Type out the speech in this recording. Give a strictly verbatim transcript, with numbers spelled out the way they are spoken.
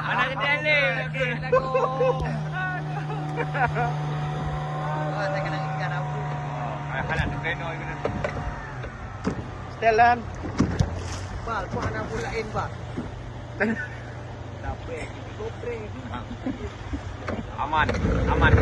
Anak gede ni. Wah, saya kena ikan apa? Oh, hana tukar no, kena. Setelan. Bal, kok anak bulain, Bal? Tapi, goprek. Aman, aman.